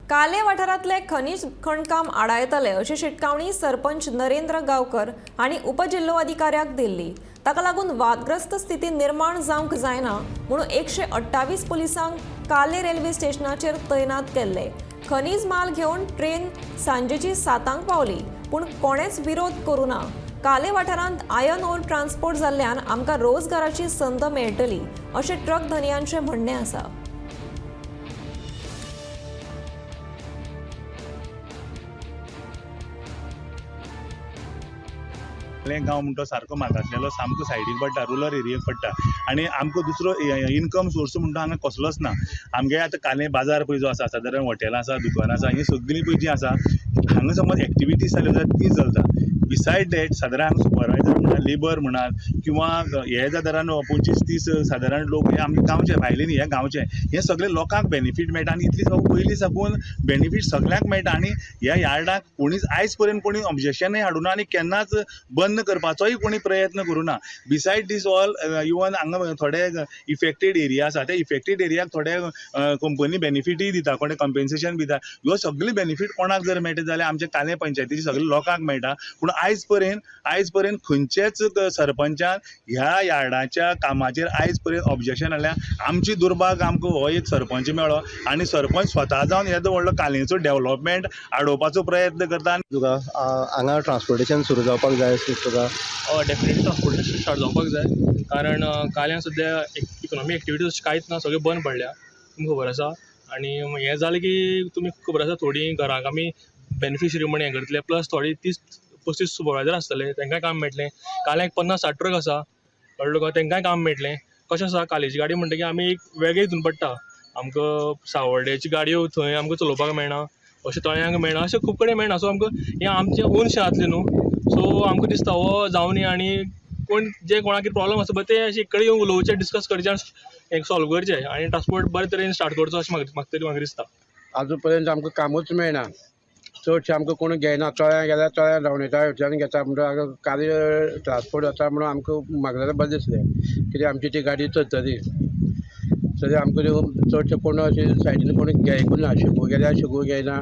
काले वाठारांतले खनीज खणकाम आडायतले अशी शिटकावणी सरपंच नरेंद्र गांवकर हांणी उपजिल्होधिकाऱ्याक दिल्ली. ताका लागून वादग्रस्त स्थिती निर्माण जावंक जायना म्हणून 128 पुलिसांक काले रेल्वे स्टेशनाचेर तैनात केल्ले. खनीज माल घेवन ट्रेन सांजेची 7 पावली, पूण कोणेच विरोध करूं ना. काले वाठारांत आयर्न ओर ट्रान्सपोर्ट जाल्ल्यान आमकां रोजगाराची संद मेळटली अशें ट्रक धनयांचें म्हणणें आसा. गांव म्हणटा सारको मागासलेलो, सामको सायडीक पडटा, रुरल एरियेक पडटा आनी आमकां दुसरो इनकम सोर्स म्हणटा हांगा कसलोच ना. आमगे आतां काले बाजार पळय जो आसा, सादारण हॉटेलां आसा, दुकानां आसा, ही सगळीं पळय जीं आसा, हांगा समज एक्टिविटीज जाल्यो जाल्यार ती चलता. बिसायड that, सादारण हांगा सुपरवायजर म्हणा, लेबर म्हणात किंवा हे सादारण 25-30 सादारण लोक हे आमगे गांवचे, भायले न्ही, हे गांवचे. हे सगळे लोकांक बेनिफीट मेळटा आनी इतली सगळं पयलीं साकून बेनिफीट सगळ्यांक मेळटा. आनी ह्या यार्डाक कोणीच आयज पर्यंत कोणी ऑब्जेक्शनय हाडूना आनी केन्नाच बंद करपाचोय कोणी प्रयत्न करूं ना. बिसायड दीस ऑल, इवन हांगा थोडे इफेक्टेड एरिया आसा, त्या इफेक्टेड एरियाक थोडे कंपनी बेनिफिटूय दिता, कोणे कंपेन्सेशन दिता. ह्यो सगळे बेनिफीट कोणाक जर मेळटा जाल्यार आमच्या काले पंचायतीचे सगळे लोकांक मेळटा. पूण आयज पर्यंत खंयचेच सरपंचान ह्या यार्डाच्या कामाचेर आयज पर्यंत ऑब्जेक्शन हाडल्या. आमची दुर्भाग, आमकां हो एक सरपंच मेळ्ळो आनी सरपंच स्वता जावन येदो व्हडलो कालेचो डेव्हलपमेंट आडोवपाचो प्रयत्न करता. तुका हांगा ट्रान्सपोर्टेशन सुरू जावपाक जाय अशें दिसता तुका? हय, डेफिनेटली ट्रान्सपोर्टेशन स्टार्ट जावपाक जाय, कारण काल्यान सद्या इकॉनॉमी एक्टिविटीज अशी कांयच ना, सगळें बंद पडल्या, तुमकां खबर आसा. आनी हें जालें की तुमी खबर आसा, थोडीं घरांक आमी बेनिफिशरी म्हण हें करतले, प्लस थोडीं 30-35 सुपरवायजर आसतले, तांकांय काम मेळटलें. काल्यां एक 50-60 ट्रक आसा, कळ्ळें तुका? तांकांय काम मेळटलें. कशें आसा, कालेची गाडी म्हणटकीर आमी एक वेगळे हितून पडटा. आमकां सावर्डेची गाडयो थंय आमकां चलोवपाक मेळना, अशें तळ्यांक मेळना, अशें खूब कडेन मेळना. सो आमकां हें आमचें ओन शें जातलें न्हू. सो आमकां दिसता हो जावनी आनी कोण जे कोणाक कितें प्रॉब्लम आसा पळय, ते अशें एक कडेन येवन उलोवचें, डिस्कस करचें आनी हें सॉल्व करचें आनी ट्रान्सपोर्ट बरे तरेन स्टार्ट करचो अशें म्हाका तरी म्हाका दिसता. आजून पर्यंत आमकां कामूच मेळना. चडशें आमकां कोण घेयना. तळ्यां गेल्यार तळ्यां धांवणयता, हयच्यान घेता. म्हणटा कार्य ट्रान्सपोर्ट जाता म्हणून आमकां म्हाका जाल्यार बरें दिसलें, कित्याक आमची ती गाडी चलतली. तरी आमकां त्यो चडशें कोण अशें सायडीन कोण घेयकूच ना. शिगो गेल्यार शिगो घेयना.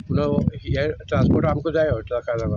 म्हणून हे ट्रान्सपोर्ट आमकां जायो ट्रका लागून.